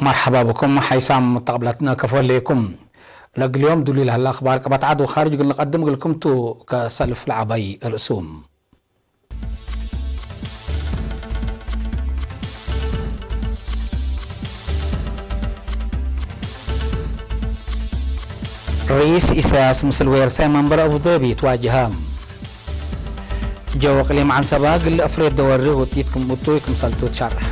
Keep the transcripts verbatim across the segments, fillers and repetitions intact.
መርሐባ ብኩም ሐይሳም ሙተቅብለትነ ከፎ ህሌኩም። ለእግል ዮም ዱሉይ ለሀለ አኽባር ቅበት ዐድ ወኻርጅ እግል ንቀድም እግልኩም ቱ። ከሰልፍ ለዐባይ ርእሱ። ርኢስ ኢሳያስ ምስል ዌርሳይ መንበር አቡደቢ ትዋጅሀ። ጀው እቅሊም ዐንሰባ እግል አፍሬት ደወርህ ውጢት ክም ውጡይ ክምሰልቱ ትሸርሐ።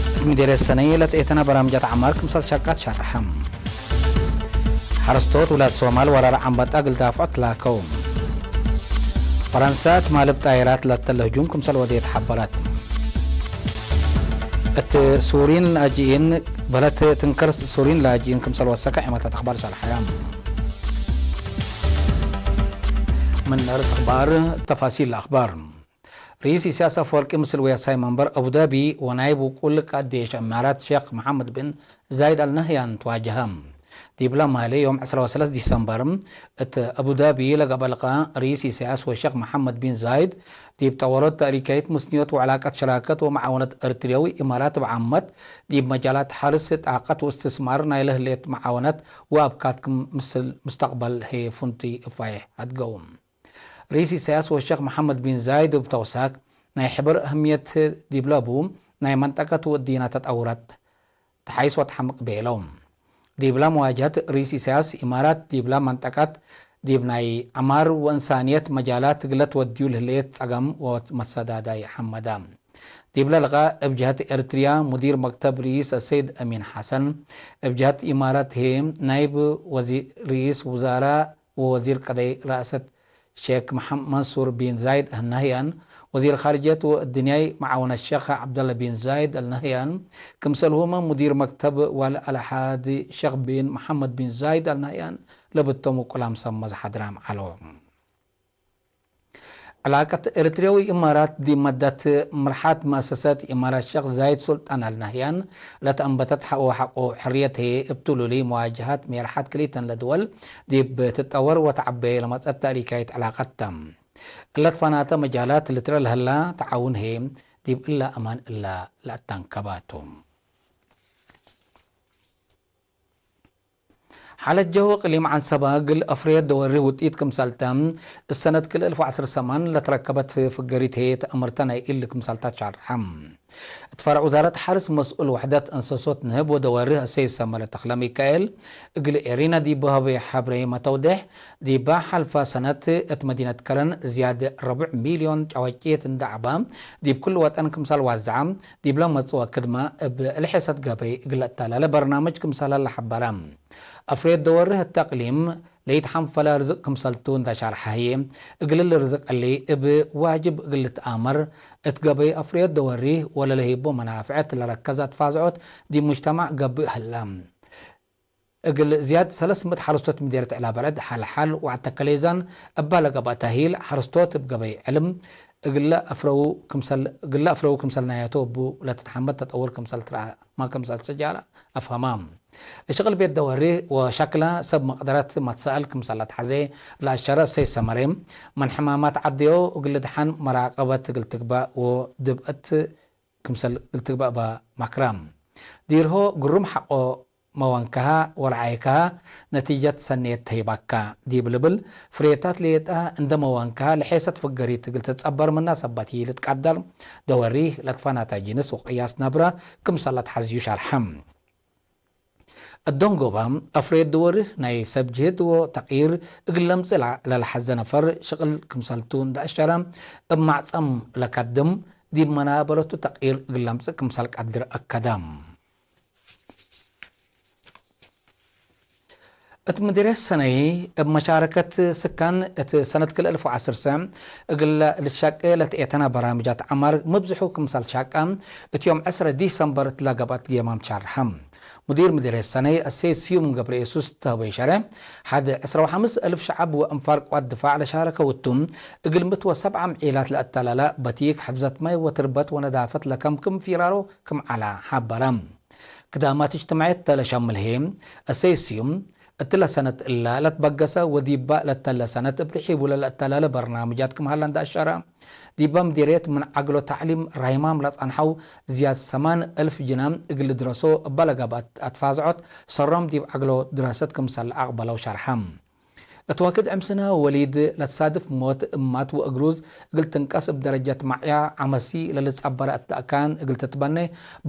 እት ምዴርየት ሰነይ ለትኤተነ በራምጃት ዐማር ክምሰል ሸቃ ትሸርሐ። ሐረስቶት ውላድ ሶማል ወራር ዐንበጣ እግል ዳፍዖ ትላከው። ፈረንሳ እት ማልብ ጣይራት ለተለ ህጁም ክምሰል ወዴት ሐበረት። እት ሱሪን ላጅኢን በለት ትንከር ሱሪን ላጅኢን ክምሰል ወሰከ ዒመታት አኽባር ሸርሐያ። ምን ነርስ አኽባር፣ ተፋሲል ለአኽባር። ርኢስ ኢሳያስ አፈወርቂ ምስል ወያሳይ መንበር አቡዳቢ ወናይብ ውቁል ቃዴሽ እማራት ሼክ መሐመድ ብን ዛይድ አልነህያን ተዋጀሀ። ዲብለ ማሌ ዮም ዕስራ ወሰለስ ዲሰምበር እት አቡዳቢ ለገብአ ልቃእ፣ ርኢስ ኢሳያስ ወሼክ መሐመድ ቢን ዛይድ ዲብ ጠወሮት ተእሪካይት፣ ምስንዮት ወዕላቀት ሸራከት ወመዓወነት ኤርትርያ ወኢማራት እብ ዓመት፣ ዲብ መጃላት ሐርስ፣ ጣቀት ወእስትስማር ናይለ ህሌት መዓወነት ወአብካት ክም ምስል ሙስተቅበል ህዬ ፍንቱይ እፋይሕ አድገው። ርኢስ ኢሳያስ ወሼክ መሐመድ ቢን ዛይድ እብ ተውሳክ፣ ናይ ሕብር አህምየት ዲብለ ቡ፣ ናይ መንጠቀት ወእዲነ ተጠውረት ተሓይስ ወተሐምቅ ቤለው። ዲብለ መዋጀሀት ርኢስ ኢሳያስ፣ ኢማራት ዲብለ መንጠቀት ዲብ ናይ ዐማር ወእንሳንየት መጃላት እግለ ትወድዩ ለህሌት ጸገም ወመሰዳዳይ ሐመደ። ዲብለ ልቃእ እብ ጀሀት ኤርትርያ ሙዲር መክተብ ርኢስ አሰይድ አሚን ሐሰን፣ እብ ጀሀት ኢማራት ህዬ ናይብ ወዚ-፣ ርኢስ ውዛራ ወወዚር ቀደይ ረአሰት ሼክ መሐም-፣ መንሱር ቢን ዛይድ አልነህያን፣ ወዚር ኻርጅየት ወእድንያይ መዓወነት ሼክ ዐብደለ ቢን ዛይድ አልነህያን፣ ክምሰልሁመ ሙዲር መክተብ ዋሊ አልዐሃድ ሼክ ቢን መሐመድ ቢን ዛይድ አልነህያን ለብቶም ውቁላም ሰመዝ ሓድራም ዐለው። ዕላቀት ኤርትርያ ወኢማራት ዲብ መዳት ምርሓት መአሰሰት ኢማራት ሼክ ዛይድ ሱልጣን አልነህያን ለተአንበተት ሐቆ፣ ሐቆ ሕርየት ህዬ እብ ቱሉሊ መዋጀሀት ሜርሓት ክልኢተን ለድወል ዲብ ትጠወር ወተዐቤ ለመጽአት ታሪካይት ዕላቀት ተ። እለ ትፋናተ መጃላት ልትረ ለህላ ተዓውን ህዬ ዲብ እለ አማን እለ ለአታንከባቱ። ሓለት ጀው እቅሊም ዐንሰባ እግል አፍሬት ደወሪ ውጢት ክምሰልተ፣ እሰነት ክልኤ እልፍ ወዐስር ሰማን ለትረከበት ፍገሪት ህዬ ተአምርተ ናይ እሊ ክምሰልታ ሻርሐ። እት ፈርዕ ውዛረት ሐርስ መስኡል ወሕደት እንሰሶት ንህብ ወደወሪ አሰይድ ሰመረ ተክለሚካኤል፣ እግል ኤሪና ዲብ ሀቤ ሐብሬ መተውዴሕ፣ ዲባ ሐልፈ ሰነት እት መዲነት ከረን ዝያድ ረቡዕ ሚልዮን ጨዋጭት እንደ ዐባ፣ ዲብ ክሉ ወጠን ክምሰል ዋዝዐ፣ ዲብለ መጽኦ ክድመ እብ ልሔሰት ገበይ እግል ለአተላለ በርናምጅ ክምሰለ ለሐበረ። አፍሬት ደወርህ እት አቅሊም ለኢትሐንፈለ ርዝቅ ክምሰልቱ እንደ ሻርሐ ህዬ፣ እግል ርዝቅ እሊ እብ ዋጅብ እግል ልትአመር፣ እት ገበይ አፍሬት ደወርህ ወለለህይቦ መናፍዐት ለረከዘ ተፋዝዖት ዲብ ሙጅተማዕ ገብእ ህለ። እግል ዝያድ ሰለስ ምእት ሐረስቶት ምዴርየት ዕላበረድ ሐል-ሐል ወዐድ ተከሌዛን እባ ለገብአ ተእሂል ሐረስቶት እብ ገበይ ዕልም እግለ አፍረው ክምሰል፣ እግለ አፍረው ክምሰል ናያቶ እቡ ለትትሐመድ ተጠውር ክምሰል ትረአ። ማክምሰል ሰጃለ አፍሀማ። እሽቅል ቤት ደወሪ ወሸክለ ሰብ መቅደረት መትሰአል ክምሰል ለትሐዜ ለአሸረ እሰይ ሰመሬ፣ ምን ሕማማት ዐደዮ እግል ልድሐን መራቀበት እግል ትግበእ ወድብአት ክምሰል እግል ትግበእ እበ ማክረ። ዲርሆ ግሩም ሐቆ መዋንከሃ ወረዓይከሃ ነቲጀት ሰኔት ተሂባካ ዲብ ልብል ፍሬታት ሌጠ እንደ መዋንከሃ ለሔሰት ፍገሪት እግል ትትጸበር ምና ሰበት ህይ ልትቀደር ደወሪ ለትፋናተ ጅንስ ወቅያስ ነብረ ክምሰል ለትሐዝዩ ሸርሐ። እዶንጎበ አፍሬት ደወሪ ናይ ሰብ ጅህድ ወተቅይር እግል ለምጽእ ለለሐዘ ነፈር ሽቅል ክምሰልቱ እንደ አሸረ እብ ማዕጸም ለከድም ዲብ መናበረቱ ተቅይር እግል ለምጽእ ክምሰል ቀድር አከደ። እት ምዲርየት ሰነይ፣ እብ መሻረከት ስካን እት ሰነት ክልኤ እልፍ ወዐስር ሰ እግል ልትሸቄ ለትኤተነ በራምጃት ዐማር ምብዝሑ ክምሰል ሻቃ፣ እት ዮም ዕስረ ዲሰምበር እትለ ገብአት ጌማም ሻርሐ። ሙዲር ምዲርየት ሰነይ አሰይድ ስዩም ገብረየሱስ ተህበይ ሸረ፣ ሐድ ዕስረ ወሐምስ እልፍ ሸዐብ ወእንፋር ቅዋት ድፋዕ ለሻረከው እቱ፣ እግል ምት ወሰብዓ ምዒላት ለአተላለ በቲክ፣ ሕፍዘት ማይ ወትርበት ወነዳፈት ለከምክም ፊራሮ ክም ዐለ ሐበረ። ክዳማት እጅትማዕየት ተ ለሸምል ህዬ፣ አሰይድ ስዩም፣ እትለ ሰነት እለ ለትበገሰ ወዲበ ለተለ ሰነት እብ ርሒቡ ለለአተላለ በርናምጃት ክም ሀለ እንደ አሸረ፣ ዲበ ምዲርየት ምን ዐግሎ ተዕሊም ራይማም ለጸንሐው ዝያድ ሰማን እልፍ ጅነ እግል ልድረሶ እበ ለገብአት አትፋዝዖት ሰሮም ዲብ ዐግሎ ድረሰት ክምሰል አቅበለው ሸርሐ። እት ወክድ ዕምስነ ወሊድ ለትሳድፍ ሞት እማት ወእግሩዝ እግል ትንቀስ እብ ደረጀት ማዕያ ዐመሲ ለልትጸበረ እተ አካን እግል ትትበኔ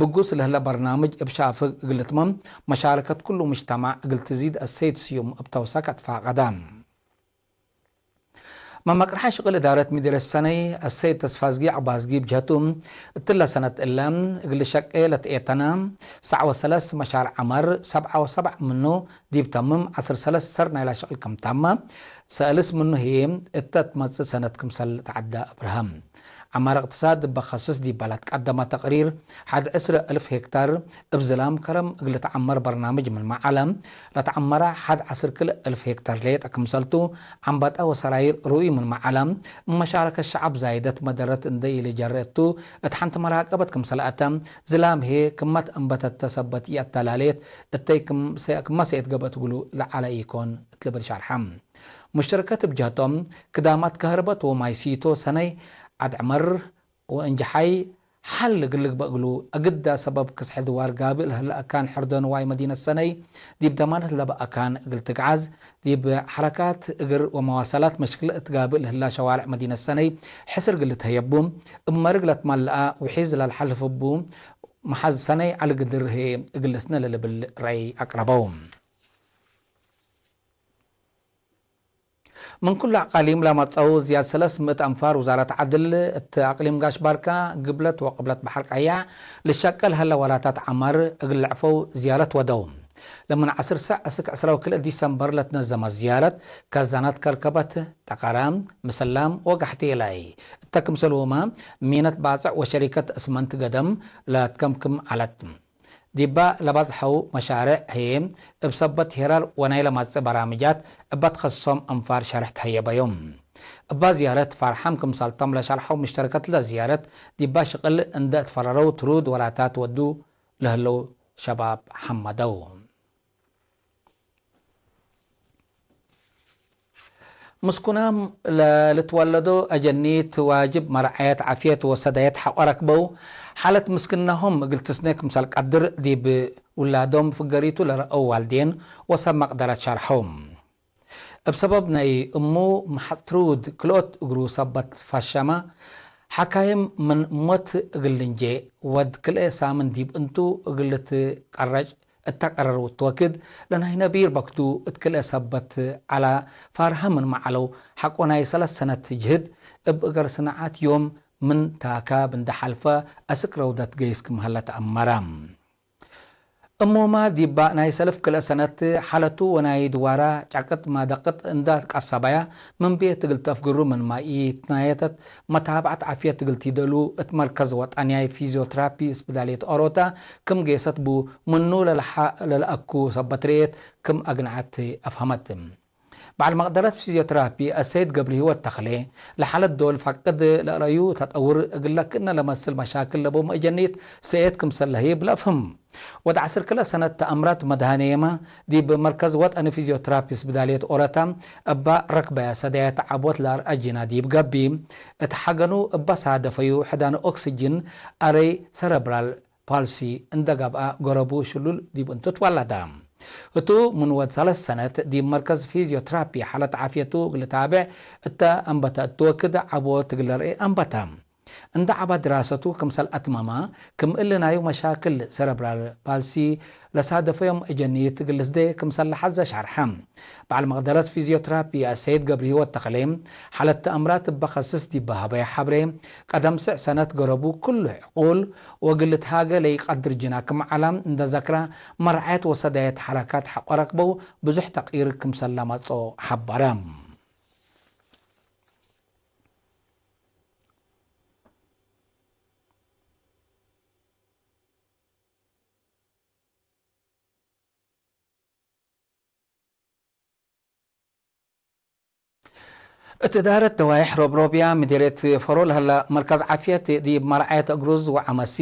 ብጉስ ለህለ በርናምጅ እብ ሻፍግ እግል ልትመም መሻረከት ኩሉ ሙጅተማዕ እግል ትዚድ አሰይድ ስዩም እብ ተውሳክ አትፋቀደ። መመቅርሐ ሽቅል እዳረት ምዲርየት ሰነይ አሰይድ ተስፋዝጊ ዐባዝጊ ብጀህቱ፣ እትለ ሰነት እለ እግል ሸቄ ለትኤተነ ሰዕ ወሰለስ መሻር ዐመር ሰብዓ ወሰብዕ ምኑ ዲብ ተምም ዐስር ሰለስ ሰር ናይላ ሽቅል ክም ታመ፣ ሰእልስ ምኑ ህዬ እተ ትመጽእ ሰነት ክምሰል ተዐደ አብርሀም። ዐማር እቅትሳድ እበ ከስስ ዲበ ለትቀደመ ተቅሪር፣ ሐድ ዕስረ እልፍ ሄክታር እብ ዝላም ከረም እግል ልትዐመር በርናምጅ ምንመ ዐለ፣ ለትዐመረ ሐድ ዐስር ክልኤ እልፍ ሄክታር ሌጠ ክምሰልቱ፣ ዐንበጠ ወሰራይር ርኡይ ምንመ ዐለ፣ እብ መሻረከት ሸዐብ ዛይደት መደረት እንዴ ኢልጀሬ እቱ፣ እት ሐንቲ መራቀበት ክምሰል አተ፣ ዝላም ህዬ ክመት አንበተተ ሰበት ኢአተላሌት፣ እተይ ክም ሰ-፣ ክመ ሰኤት ገብአት እግሉ ለዐለ ኢኮን እት ልብል ሸርሐ። ሙሽተረከት እብ ጀህቶም፣ ክዳማት ከህርበት ወማይ ሲቶ ሰነይ ዐድ ዐመር ወእንጅሓይ ሐል እግል ልግበእ እግሉ፣ አግዳ ሰበብ ክስሕ ድዋር ጋብእ ለህለ አካን ሕርዶ ንዋይ መዲነት ሰነይ፣ ዲብ ደማነት ለበ አካን እግል ትግዓዝ፣ ዲብ ሐረካት እግር ወመዋሰላት መሽክል እት ጋብእ ለህላ ሸዋርዕ መዲነት ሰነይ ሕስር እግል ልትሀየቡ፣ እብ መርግ ለትመለአ ውሒዝ ለልሐልፍ እቡ፣ መሓዝ ሰነይ ዐሊ ግድር ህዬ እግል ልስነ ለልብል ረአይ አቅረበው። ምን ኩሉ አቃሊም ለመጽአው ዝያድ ሰለስ ምእት አንፋር ውዛረት ዐድል እት አቅሊም ጋሽ ባርካ፣ ግብለት ወቅብለት በሐር ቀያዕ ልሸቀል ሀለ ወላታት ዐማር እግል ለዕፈው ዝያረት ወደው። ለምን ዐስር ሰዕ እስክ ዕስራ ወክልኤ ዲሰምበር ለትነዘመ ዝያረት፣ ከዛናት ከርከበት፣ ጠቀራ፣ ምሰላም ወጋሕቴላይ እተ ክምሰልሁመ ሚነት ባጽዕ ወሸሪከት እስመንት ገደም ለትከምክም ዐለት። ዲበ ለባጽሐው መሻሬዕ ህዬ፣ እብ ሰበት ሄራር ወናይ ለማጽእ በራምጃት እበ ትከስሶም አንፋር ሸርሕ ተሀየበዮም። እበ ዝያረት ፋርሓም ክምሰልቶም ለሸርሐው፣ ምሽተረከት ለዝያረት ዲበ ሽቅል እንዴ እትፈረረው ትሩድ ወራታት ወዱ ለህለው ሸባብ ሐመደው። ምስኩናም ለልትወለዶ አጀኒት ዋጅብ መርዓየት ዓፍየት ወሰዳየት ሐቆ ረክበው፣ ሓለት ምስክናሆም እግል ትስኔ ክምሰል ቀድር ዲብ ውላዶም ፍገሪቱ ለረአው ዋልዴን ወሰብ መቅደረት ሸርሐው። እብ ሰበብ ናይ እሙ መሐጽ ትሩድ ክልኦት እግሩ ሰበት ፈሸመ፣ ሐካይም ምን ሞት እግል ልንጄ ወድ ክልኤ ሳምን ዲብ እንቱ እግል ልትቀረጭ እተ ቀረረው እት ወክድ፣ ለናይ ነቢር በክቱ እት ክልኤ ሰበት ዐላ ፋርሀ ምንመ ዐለው፣ ሐቆ ናይ ሰለስ ሰነት ጅህድ እብ እገር ስናዓት ዮም ምን ታካብ እንዴ ሐልፈ፣ አስክ ረውደት ገይስ ክም ሀለ ተአመረ። እሙመ ዲባ ናይ ሰልፍ ክልኤ ሰነት ሐለቱ ወናይ ድዋራ ጫቅጥ ማደቅጥ እንዴ ቀሰበያ፣ ምን ቤት እግል ተአፍግሩ ምንመ ኢትናየተት፣ መታብዐት ዓፍየት እግል ቲደሉ እት መርከዝ ወጠንያይ ፊዝዮትራፒ ስፕዳልየት ኦሮታ፣ ክም ጌሰት ቡ፣ ምኑ ለለሐ-፣ ለለአኩ ሰበት ርኤት ክም አግነዐት አፍሀመት። በዐል መቅደረት ፊዝዮትራፒ አሰይድ ገብረሂወት ተክሌ፣ ለሐለት ዶል ፈቅድ ለአረዩ ተጠውር እግለ ክእነ ለመስል መሻክል ለቦም እጀኒት ሰኤት ክምሰል ለህይብ ለአፍህም። ወድ ዐስር ክልኤ ሰነት ተአምራት መድሃኔየመ ዲብ መርከዝ ወጠኒ ፊዝዮትራፒ ስብዳልየት ኦረታ እባ ረክበያ ሰዳየት ዐቦት ለአርአ ጂና ዲብ ገብእ፣ እት ሐገኑ እባ ሳደፈዩ ሕዳን ኦክስጅን አረይ ሰረብራል ፓልሲ እንደ ገብአ፣ ገረቡ ሽሉል ዲብ እንቱ ትወለደ። ህቱ ምን ወድ ሰለስ ሰነት ዲብ መርከዝ ፊዝዮትራፒ ሓለት ዓፍየቱ እግል ልታብዕ እተ አንበተ እት ወክድ ዐቦት እግል ለርኤ አንበተ። እንደ ዐባ ድራሰቱ ክምሰል አትመመ፣ ክም እሊ ናዩ መሻክል ሰረብራል ፓልሲ ለሳደፈዮም እጀኒት እግል ልስዴ ክምሰል ለሐዘ ሸርሐ። በዐል መቅደረት ፊዝዮትራፒ አሰይድ ገብረሂወት ተክሌ፣ ሓለት ተአምራት እበ ከስስ ዲበ ሀበየ ሐብሬ፣ ቀደም ስዕ ሰነት ገረቡ ክሉ ዕቁል ወእግል ልትሃገ ለኢቀድር ጅና ክም ዐለ እንደ ዘክረ፣ መርዓየት ወሰዳየት ሐረካት ሐቆ ረክበው ብዙሕ ተቅይር ክምሰል ለመጽኦ ሐበረ። እት እዳረት ደዋይሕ ሮብሮብያ ምዴርየት ፈሮ ለሀለ መርከዝ ዓፍየት ዲብ መርዓየት እግሩዝ ወዐመሲ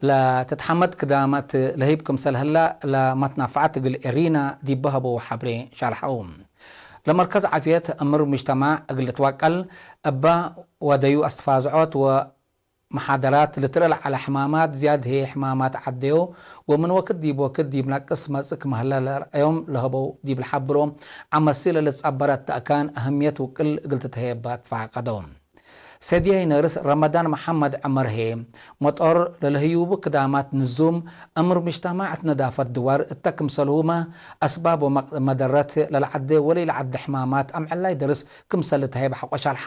ለትትሐመድ ክዳመት ለህይብ ክምሰል ህላ ለመትናፍዐት እግል ኤሪና ዲብ ሀበው ሐብሬ ሸርሐው። ለመርከዝ ዓፍየት እምር ሙጅተማዕ እግል ልትወቀል እበ ወደዩ አስትፋዝዖት ወ መሓደራት ልትርኤ ለዐለ ሕማማት ዝያድ ህዬ ሕማማት ዐደዮ ወምን ወክድ ዲብ ወክድ ዲብ ነቅስ መጽእ ክም ህለ ለርአዮም ለሀበው ዲብ ለሐብሮ ዐመሲ ለልትጸበረ እተ አካን አህምየት ውቅል እግል ትትሀየበ ትፋቀዶ። ሰድያይ ነርስ ረመዳን መሐመድ ዐመር ህዬ፣ መጦር ለለህዩቡ ክዳማት ንዙም እምር ምጅተማዕ እት ነዳፈት ድዋር እተ ክምሰልሁመ አስባብ ወመቅ-፣ መደረት ለለዐዴ ወለኢለዐዴ ሕማማት አምዕላይ ደርስ ክምሰል ልትሀየብ ሐቆ ሸርሐ፣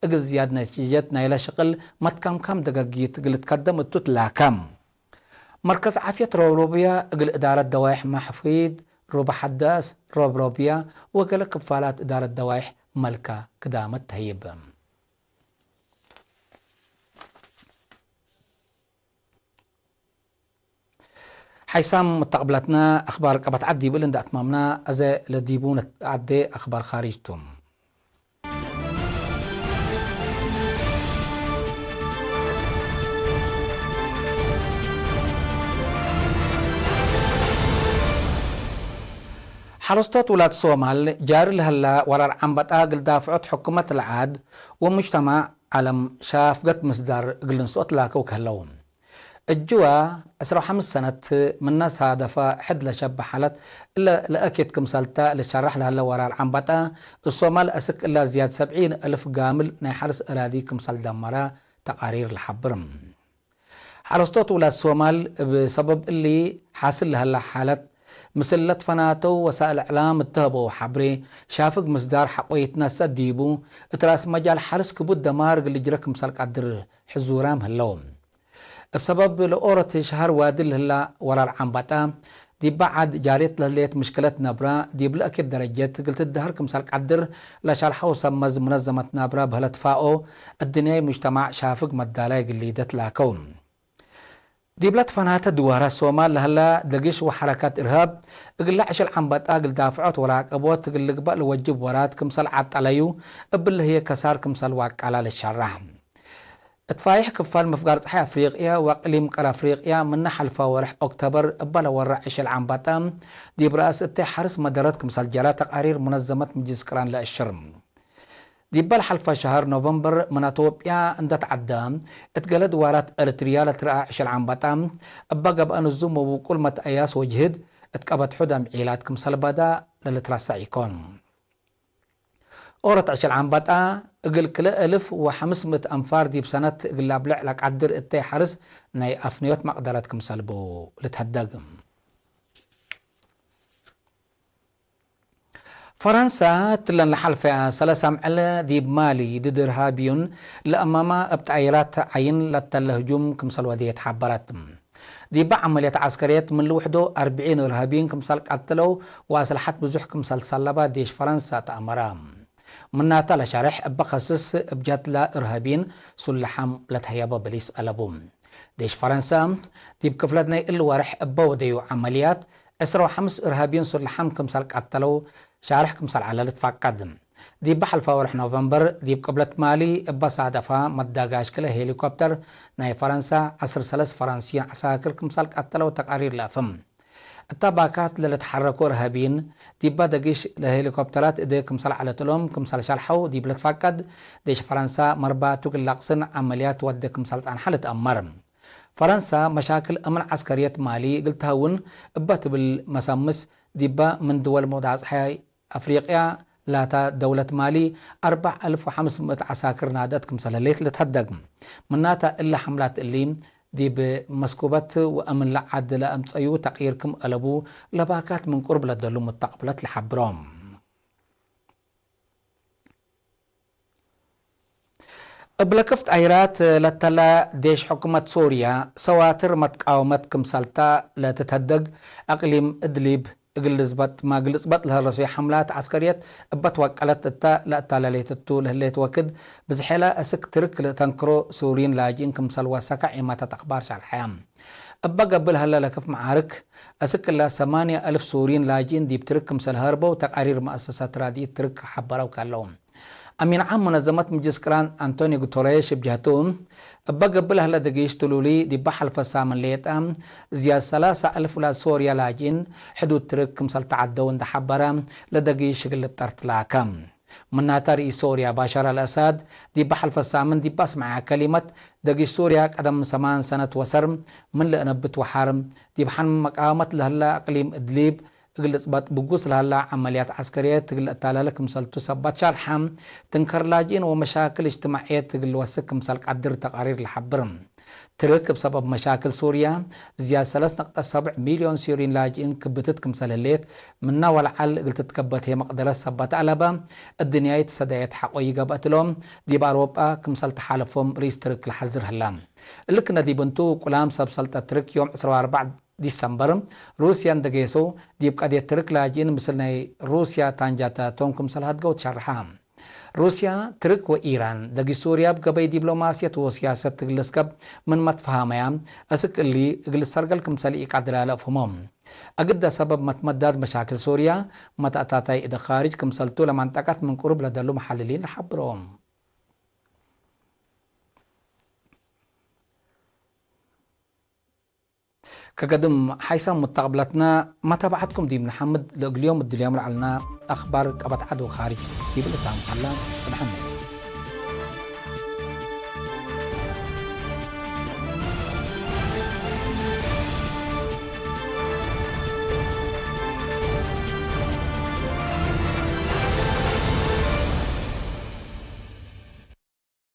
እግል ዝያድ ነቲጀት ናይለ ሽቅል መትካምካም ደገጊት እግል ልትከደም እቱ ትላከ። መርከዝ ዓፍየት ሮብሮብያ እግል እዳረት ደዋይሕ ማሕፊድ፣ ሩብ ሐዳስ፣ ሮብሮብያ ወገለ ክፋላት እዳረት ደዋይሕ መልካ ክዳመት ተህይብ። ሓይሳም ሙተቅብለትነ አክባር ቀበት ዐድ ዲብ እል እንደ አትማምና፣ አዜ ለዲቡ ነትዐዴ አክባር ካሪጅ ቱ። ሐረስቶት ውላድ ሶማል ጃሪ ለህላ ወራር ዐንበጣ እግል ዳፍዖት ሕኩመት ለዓድ ወሙጅተማዕ ዐለም ሻፍገት ምስዳር እግል ልንስኦ ትላከው ከህለው። እጅዋ ዕስራ ወሐምስ ሰነት ምነ ሳደፈ ሕድ ለሸበ ሓለት እለ ለአኬት ክምሰልተ ልትሸረሕ ለህለ ወራር ዐንበጣ፣ እሶማል አስክ እላ ዝያድ ሰብዒን እልፍ ጋምል ናይ ሐርስ እራዲ ክምሰል ደመረ ተቃሪር ለሐብር። ሐረስቶት ውላድ ሶማል እብ ሰበብ እሊ ሓስል ለህለ ሓለት፣ ምስል ለትፈናተው ወሳእል እዕላም እተሀበው ሐብሬ፣ ሻፍግ ምስዳር ሐቆ ይትነሰእ ዲቡ፣ እት ራስ መጃል ሐርስ ክቡድ ደማር እግል ልጅረ ክምሰል ቀድር ሕዙራም ህለው። እብ ሰበብ ለኦሮት ሸሀር ዋዲ ለህላ ወራር ዐንበጣ፣ ዲበ ዐድ ጃሬት ለህሌት ምሽክለት ነብራ፣ ዲብ ለአኬት ደረጀት እግል ትደሀር ክምሰል ቀድር ለሸርሐው ሰመዝ ሙነዘመት ናብራ በህለት ፋኦ፣ እድንያይ ሙጅተማዕ ሻፍግ መዳላይ እግል ሊደት ላከው። ዲብለ ትፈናተ ድዋራት ሶማል ለህላ ደግሽ ወሐረካት እርሃብ፣ እግለ ዕሽል ዐንበጣ እግል ዳፍዖት ወራቀቦት እግል ልግበእ ለወጅብ ወራት ክምሰል ዐጠለዩ፣ እብሊ ህዬ ከሳር ክምሰል ዋቀላ ልትሸረሕ። እት ፋይሕ ክፋል ምፍጋር ጸሓይ አፍሪቅያ ወእቅሊም ቀር አፍሪቅያ ምነ ሐልፈ ወርሕ ኦክተበር እበ ለወረ ዕሽል ዐንበጣ፣ ዲብ ረአስ እተይ ሐርስ መደረት ክምሰል ጀረ ተቃሪር ሙነዘመት ምጅልስ ቅራን ለአሽር። ዲበ ለሐልፈ ሸሀር ኖቨምበር ምን አቶብያ እንደ ተዐደ፣ እት ገሌ ድዋራት ኤረትርያ ለትረአ ዕሽል ዐንበጣ፣ እበ ገብአ ንዙም ወውቁል መትአያስ ወጅህድ እት ቀበድሑ ደምዒላት ክምሰል በዳ ለልትረሰዕ ኢኮን። ኦሮት ዕሽል ዐንበጣ፣ እግል ክልኤ እልፍ ወሐምስ ምእት አንፋር ዲብ ሰነት እግል ለአብልዕ ለቀድር እተይ ሐርስ ናይ አፍንዮት መቅደረት ክምሰል ቡ ልትሀደግ። ፈረንሳ እትለን ለሐልፈ ሰለስ አምዕል ዲብ ማሊ ድድ እርሃብዩን ለአማማ እብ ጣይራት ዐይን ለተለ ህጁም ክምሰል ወደየት ሐበረት። ዲበ ዐመልየት ዐስከርየት ምን ልውሕዶ አርብዒን እርሃብዩን ክምሰል ቀትለው ወአስለሐት ብዙሕ ክምሰል ሰለባ ዴሽ ፈረንሳ ተአመረ። ምናተ ለሸርሕ እበ ከስስ እብ ጀትለ እርሃብዩን ሱለሓም ለትሀየበ ብሊስ አለቡ። ዴሽ ፈረንሳ ዲብ ክፍለት ናይ እሊ ወርሕ እበ ወደዩ ዐመልያት ዕስራ ወሐምስ እርሃብዩን ሱለሓም ክምሰል ቀተለው ሻርሕ ክምሰል ዐለ ልትፋቀድ። ዲብ ሐልፈ ወርሕ ኖቨምበር ዲብ ቅብለት ማሊ እበ ሳደፋ መዳጋሽ ክለ ሄሊኮፕተር ናይ ፈረንሳ ዐስር ሰለስ ፈረንስዩን ዐሳክር ክምሰል ቀተለው ተቃሪር ለአፍም። እተ ባካት ለልትሐረኮ እርሃብይን ዲበ ደጊሽ ለሄሊኮፕተራት እዴ ክምሰል ዐለት እሎም ክምሰል ሸርሐው ዲብ ልትፋቀድ፣ ዴሽ ፈረንሳ መርባቱ እግል ለቅስን ዐመልያት ወዴ ክምሰል ጸንሐ ልትአመር። ፈረንሳ መሻክል አምን ዐስከርየት ማሊ እግል ተሀውን እበ ትብል መሰምስ፣ ዲበ ምን ድወል መውዳጽሐይ አፍሪቅያ ላታ ደውለት ማሊ አርበዕ አልፍ ወሐምስ ምእት ዐሳክር ናደት ክምሰል ህሌት ልትሀደግ። ምናተ እለ ሐምላት እሊ ዲብ መስኩበት ወአምን ለዐድ ለአምጸዩ ተቅይር ክም አለቡ ለባካት ምን ቅሩብ ለደሉ ሙተቅብለት ለሐብሮ። እብ ለክፍት አይራት ለተለ ዴሽ ሕኩመት ሶርያ፣ ሰዋትር መትቃወመት ክምሰልታ ለትትሀደግ፣ አቅሊም እድሊብ እግል ልዝበጥ ማግል ጽበጥ ለህረሶ ሐምላት ዐስከርየት እበ ትወቀለት እተ ለአታለሌት እቱ ለህሌት ወክድ፣ ብዝሔለ እስክ ትርክ ለተንክሮ ሱሪን ላጅኢን ክምሰል ወሰከ ዒማታት አክባር ሸርሐ። እበ ገብእ ለህለ ለክፍ መዓርክ፣ እስክ እለ ሰማንያ አልፍ ሱሪን ላጅኢን ዲብ ትርክ ክምሰል ሀርበው ተቃሪር መአሰሳት ራድኢት ትርክ ሐበረው ከለው። አሚን ዓም መነዘመት ምጅልስ ቅራን አንቶኒ ጉተሬሽ እብ ጀህቱ፣ እበ ገብእ ለህለ ደጊሽ ትሉሊ ዲበ ሐልፈ ሳምን ሌጠ፣ ዝያድ ሰላሳ አልፍ ውላድ ሶርያ ላጅኢን ሕዱድ ትርክ ክምሰል ተዐደው እንዴ ሐበረ፣ ለደጊሽ እግል ልብጠር ትላከ። ምናተ ርኢስ ሶርያ ባሻር አልአሳድ ዲበ ሐልፈ ሳምን ዲብ አስመዐ ከሊመት፣ ደጊሽ ሶርያ ቀደም ሰማን ሰነት ወሰር ምን ለእነብት ወሐር፣ ዲብ ሐን መቃወመት ለህለ አቅሊም እድሊብ እግል ልጽበጥ ብጉስ ለህላ ዐመልያት ዐስከርየት እግል ለአታላለ ክምሰልቱ ሰባት ሸርሐ፣ ትንከር ላጅኢን ወመሻክል እጅትማዕየት እግል ልወስክ ክምሰል ቀድር ተቃሪር ለሐብር። ትርክ እብ ሰበብ መሻክል ሱርያ፣ ዝያድ ሰለስ ነቅጠት ሰብዕ ሚልዮን ሱሪን ላጅኢን ክብትት ክምሰል ህሌት፣ ምና ወለዐል እግል ትትከበት ህዬ መቅደረት ሰበት አለበ፣ እድንያይት ሰዳየት ሐቆ ይገብአት እሎም፣ ዲብ አውሮጳ ክምሰል ተሓለፎም ርኢስ ትርክ ለሐዝር ህላ። እሊ ክነ ዲብ እንቱ፣ ቁላም ሰብ ሰልጠት ትርክ ዮም ዕስራ ወአርበዕ ዲሰምበር፣ ሩስያ እንዴ ጌሰው፣ ዲብ ቀድየት ትርክ ላጅኢን ምስል ናይ ሩስያ ታንጃታቶም ክምሰል ሀድገው ትሸርሐ። ሩስያ፣ ትርክ ወኢራን፣ ደጊ ሱርያ እብ ገበይ ዲብሎማስየት ወስያሰት እግል ልስከብ ምን መትፈሃመያ፣ አስክ እሊ እግል ልሰርገል ክምሰል ኢቀድራ ለአፍህሞ። አግደ ሰበብ መትመዳድ መሻክል ሱርያ፣ መተአታታይ እደ ካርጅ ክምሰልቱ ለመንጠቀት ምን ቅሩብ ለደሉ መሐልሊን ለሐብሮ። ከገድም ሓይሳም ሙተቅብለትነ መታብዐትኩም ዲብ ነሐምድ፣ ለእግል ዮም እድልዮም ለዐልና አኽባር ቀበት ዐድ ወካርጅ ዲብ ልታም ሀላ። እብ ሐመ